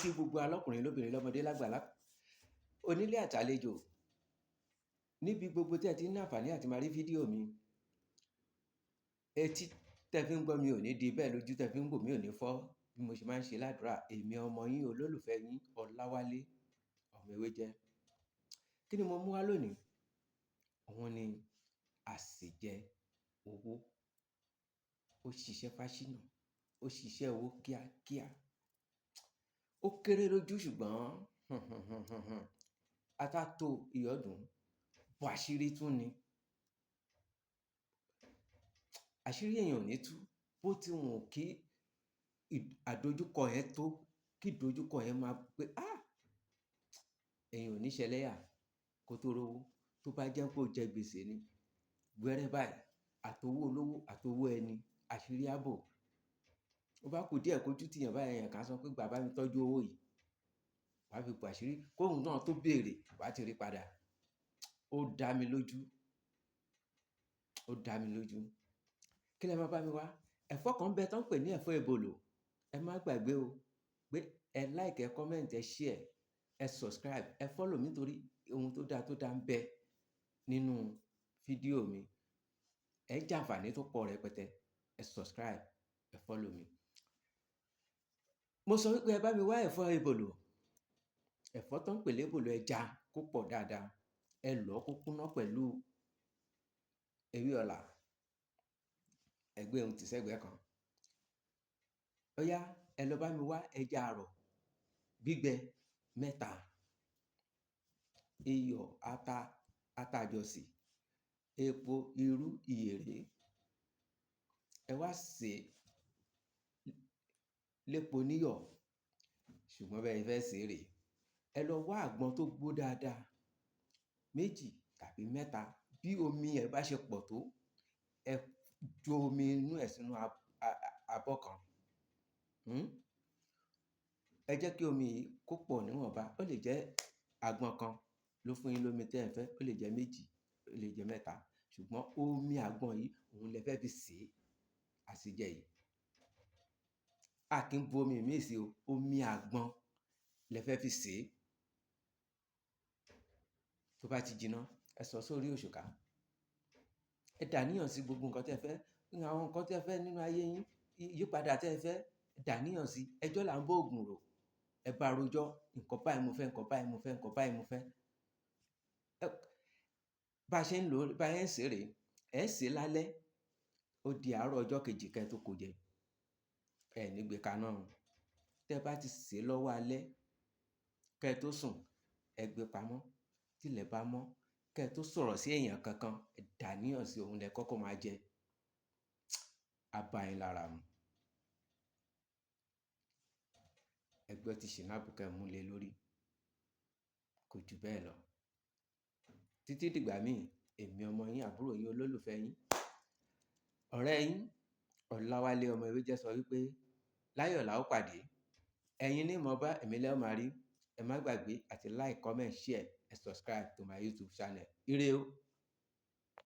Kí gbogbo alọ́kùnrin lóbìnrin lọ́mọdé lágbàlá, onílé àtàlejò, níbi gbogbo tí ẹ ti ní àǹfààní àti máa rí fídíò mi. Etí tẹ fi ń gbọ́ mi ò ní di bẹ́ẹ̀, lójú tẹ fi ń wò mí ò ní fọ́. Bí mo ṣe máa ń ṣe ládùrá, èmi ọmọ yín, olólùfẹ́ yín, Ọláwálé ọmọ ewé jẹ́. Kí ni mo mú wá lónìí? Òun ni àsèjẹ owó. Ó ṣiṣẹ́ fáṣínà, ó ṣiṣẹ́ owó kíákíá. Ó kéré lójú ṣùgbọ́n ata tó iyọ̀ dùn, bó àṣírí tún ni. Àṣírí èèyàn ò ní tú, bó ti wùn kí àdojúkọ yẹn tó, kí ìdojúkọ yẹn máa pé, èèyàn ò ní ṣẹlẹ́yà kó tó rówó. Tó bá jẹ́ pé ó jẹ gbèsè ni, wẹ́rẹ́ báyìí, àtowó olówó, àtowó ẹni, àṣírí á bò. Ó bá kù díẹ̀ kó jú tìyàn báyìí, èèyàn kan sọ pé bàbá mi tọ́jú owó yìí, wàá fi bò àṣírí, kóhun náà tó béèrè, wàá ti rí padà. Ó dá mi lójú, ó dá mi lójú. Kí lẹ máa bá mi wá? Ẹ̀fọ́ kan bẹ tó ń pè ní ẹ̀fọ́ ebòlò. Ẹ má gbàgbé o pé ẹ like, ẹ comment, ẹ share, ẹ subscribe, ẹ follow mi nítorí ohun tó dáa ń bẹ nínú fídíò mi. Ẹ jàǹfàní tó pọ̀ rẹpẹtẹ. Ẹ subscribe, ẹ follow mi. Mo sọ wípé ẹ bá mi wá ẹ̀fọ́ ebòlò. Ẹ̀fọ́ tó ń pè lébòlò, ẹja kó pọ̀ dáadáa. Ẹ lọ̀ kó kúnná pẹ̀lú ewé ọ̀là. Ẹ gbé ohun tì sẹ́gbẹ̀ẹ́ kan. Ó yá, ẹ lọ bá mi wá ẹja àrọ̀ gbígbẹ mẹ́ta, iyọ̀, ata, ata jọ̀sìn, epo, irú, ìyèré. Ẹ wá sè lépo níyọ̀, ṣùgbọ́n bẹ́ẹ̀ fẹ́ sè rè. Ẹ lọ wá àgbọn tó gbó dáadáa, méjì tàbí mẹ́ta. Bí omi ẹ̀ bá ṣe pọ̀ tó, ẹ jo omi inú ẹ̀ sínú abọ́ kan. Ẹ jẹ́ kí omi yìí kó pọ̀ níwọ̀nba. Ó lè jẹ́ àgbọn kan ló fún yín lómi tí ẹ fẹ́, ó lè jẹ́ méjì, ó lè jẹ́ mẹ́ta. Ṣùgbọ́n omi àgbọn yìí, òun lẹ fẹ́ fi sè àsèjẹ yìí. A kì í bu omi mìí sí o, omi àgbọn lẹ fẹ́ fi sè é. Tó bá ti jiná, ẹ sọ sórí òṣùká. Ẹ dàníyàn sí gbogbo nǹkan tí ẹ fẹ́, àwọn nǹkan tí ẹ fẹ́ nínú ayé yín, ìyípadà tí ẹ fẹ́, ẹ dàníyàn sí. Ẹjọ́ là ń bá òògùn rò. Ẹ bá rojọ́, nǹkan báyìí mo fẹ́, nǹkan báyìí mo fẹ́, nǹkan báyìí mo fẹ́. Bá ṣe ń lò, bá ṣe ń sè rè, ẹ sè lálẹ́, ó di àárọ̀ ọjọ́ kejì kí ẹ tó kó jẹ. Ẹ ní gbé kaná o. Tẹ bá ti sè lọ́wọ́ alẹ́, kí ẹ tó sùn, ẹ gbé pamọ́. Tí ilẹ̀ bá mọ́, kí ẹ tó sọ̀rọ̀ sí èèyàn kankan, ẹ dàníyàn sí òun lẹ kọ́kọ́ máa jẹ. A bá yín lára mu. Ẹ gbọ́ tí ṣìnáàpù kẹ́ mú lé lórí. Kò ju bẹ́ẹ̀ lọ. Títí dìgbà míì, èmi ọmọ yín, àbúrò yín, olólùfẹ́ yín, ọ̀rẹ́ yín, Ọláwálé ọmọ ewé jẹ́ sọ wípé láyọ̀ la ó pàdé. Ẹ̀yin ní mo bá, èmi lẹ́ ò máa rí. Ẹ má gbàgbé àti like, comment, share, ẹ subscribe to my YouTube channel. Ire o.